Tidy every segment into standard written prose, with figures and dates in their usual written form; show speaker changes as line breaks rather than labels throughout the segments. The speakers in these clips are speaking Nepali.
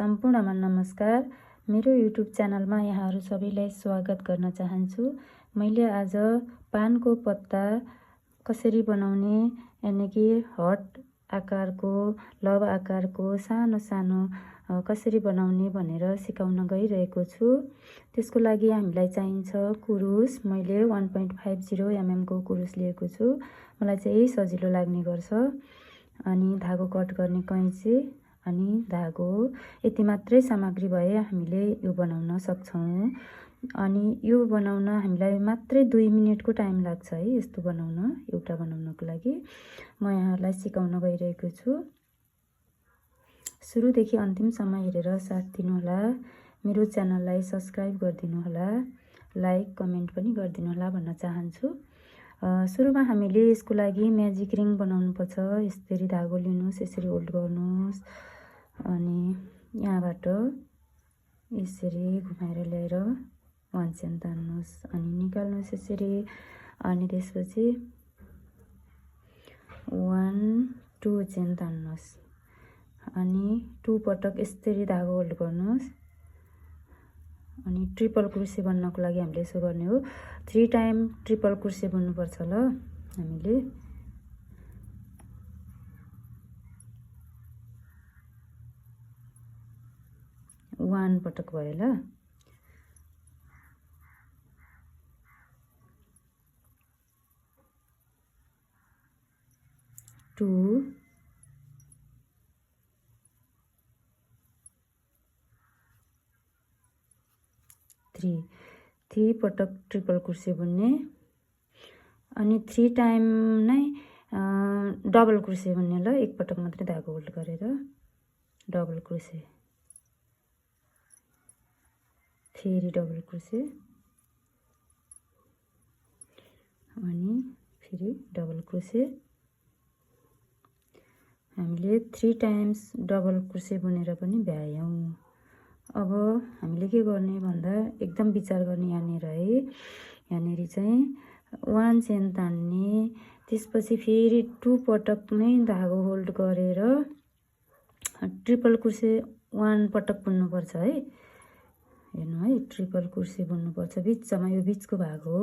सम्पूर्णमा नमस्कार। मेरो युट्युब च्यानलमा यहाँहरू सबैलाई स्वागत गर्न चाहन्छु। मैले आज पानको पत्ता कसरी बनाउने यानि कि हट आकारको लव आकारको सानो सानो कसरी बनाउने भनेर सिकाउन गइरहेको छु। त्यसको लागि हामीलाई चाहिन्छ कुरुस। मैले 1.50 mm को कुरुस लिएको छु। मलाई चाहिँ यही सजिलो लाग्ने गर्छ। अनि धागो कट गर्ने कैँची अनि धागो, यति मात्रै सामग्री भए हामीले यो बनाउन सक्छौं। अनि यो बनाउन हामीलाई मात्रै 2 मिनेटको टाइम लाग्छ है। यस्तो बनाउन, एउटा बनाउनको लागि म यहाँहरूलाई सिकाउन गइरहेको छु। सुरुदेखि अन्तिमसम्म हेरेर साथ दिनुहोला। मेरो च्यानललाई सब्स्क्राइब गरिदिनु होला, लाइक कमेन्ट पनि गरिदिनु होला भन्न चाहन्छु। सुरुमा हामीले यसको लागि म्याजिक रिङ बनाउनु पर्छ। यसरी धागो लिनुस्, यसरी होल्ड गर्नुस् अनि यहाँबाट यसरी घुमाएर ल्याएर 1 चेन तान्नुस् अनि निकाल्नुस् यसरी। अनि त्यसपछि 1 2 चेन तान्नुस् अनि 2 पटक यसरी धागो होल्ड गर्नुस्। अनि ट्रिपल क्रोशे बन्नको लागि हामीले यसो गर्ने हो। 3 टाइम ट्रिपल क्रोशे बुन्नुपर्छ ल। हामीले 1 पटक भयो ल। 2 3 पटक ट्रिपल क्रोशे बुन्ने अनि 3 टाइम नै डबल क्रोशे बुन्ने ल। एक पटक मात्रै धागो होल्ड गरेर डबल क्रोशे, फेरि डबल क्रोशे अनि फेरि डबल क्रोशे। हामीले 3 टाइम्स डबल क्रोशे बुनेर पनि भ्यायौं। अब हामीले के गर्ने भन्दा एकदम विचार गर्ने यहाँनिर है। यहाँनिर चाहिँ 1 चेन तान्ने, त्यसपछि फेरि 2 पटक नै धागो होल्ड गरेर ट्रिपल क्रोशे 1 पटक बुन्नुपर्छ है। हेर्नु है, ट्रिपल क्रोशे बुन्नुपर्छ बिचमा, यो बिचको भाग हो।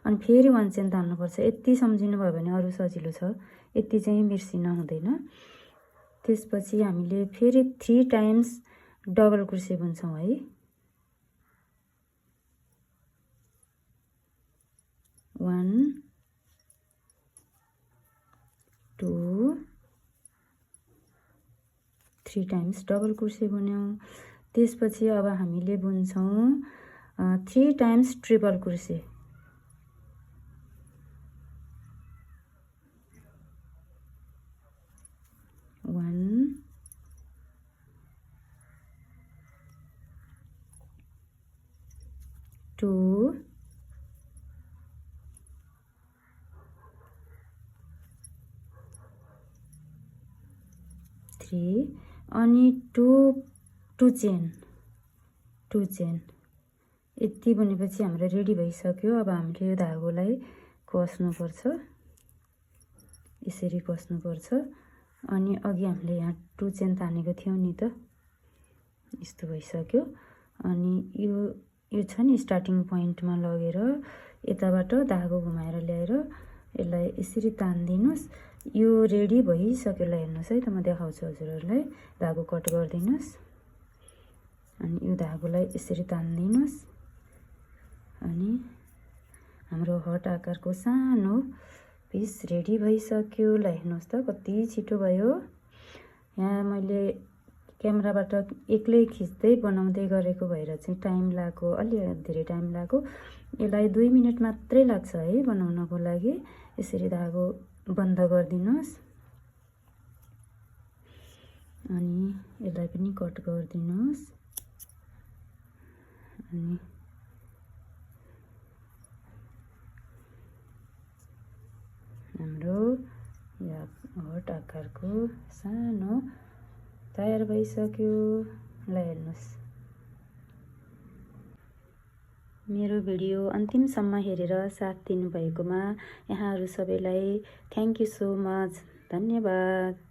अनि फेरि 1 चेन तान्नुपर्छ। यति सम्झिनु भयो भने अरु सजिलो छ। यति चाहिँ बिर्सिन हुँदैन। त्यसपछि हामीले फेरि 3 टाइम्स डबल क्रोशे बुन्छौं है। 1 2 3 टाइम्स डबल क्रोशे बुन्यौं। त्यसपछि अब हामीले बुन्छौं 3 टाइम्स ट्रिपल क्रोशे। 1 2 3 अनि 2 चेन यति बुनेपछि हाम्रो रेडी भइसक्यो। अब हामीले यो धागोलाई कस्नुपर्छ, यसरी कस्नुपर्छ। अनि अघि हामीले यहाँ 2 चेन तानेको थियौं नि त, यस्तो भइसक्यो। अनि यो छ नि स्टार्टिङ पोइन्टमा लगेर यताबाट धागो घुमाएर ल्याएर यसलाई यसरी तान्दिनुस्। यो रेडी भइसक्यो ल। हेर्नुस् है त, म देखाउँछु हजुरहरुलाई। धागो कट गर्दिनुस् अनि यो धागोलाई यसरी तान्दिनुस् अनि हाम्रो हट आकारको सानो पिस रेडी भइसक्यो ल। हेर्नुस् त कति छिटो भयो। यहाँ मैले क्यामेराबाट एक्लै खिच्दै बनाउँदै गरेको भएर चाहिँ टाइम लाग्यो, अलि धेरै टाइम लाग्यो। यसलाई 2 मिनेट मात्रै लाग्छ है बनाउनको लागि। यसरी धागो बन्द गर्दिनुस् अनि यसलाई पनि कट गर्दिनुस् अनि हाम्रो यो हट आकारको सानो तयार भइसक्यो ल। हेर्नुस्, मेरो भिडियो अन्तिमसम्म हेरेर साथ दिनुभएकोमा यहाँहरू सबैलाई थ्याङ्क यू सो मच। धन्यवाद।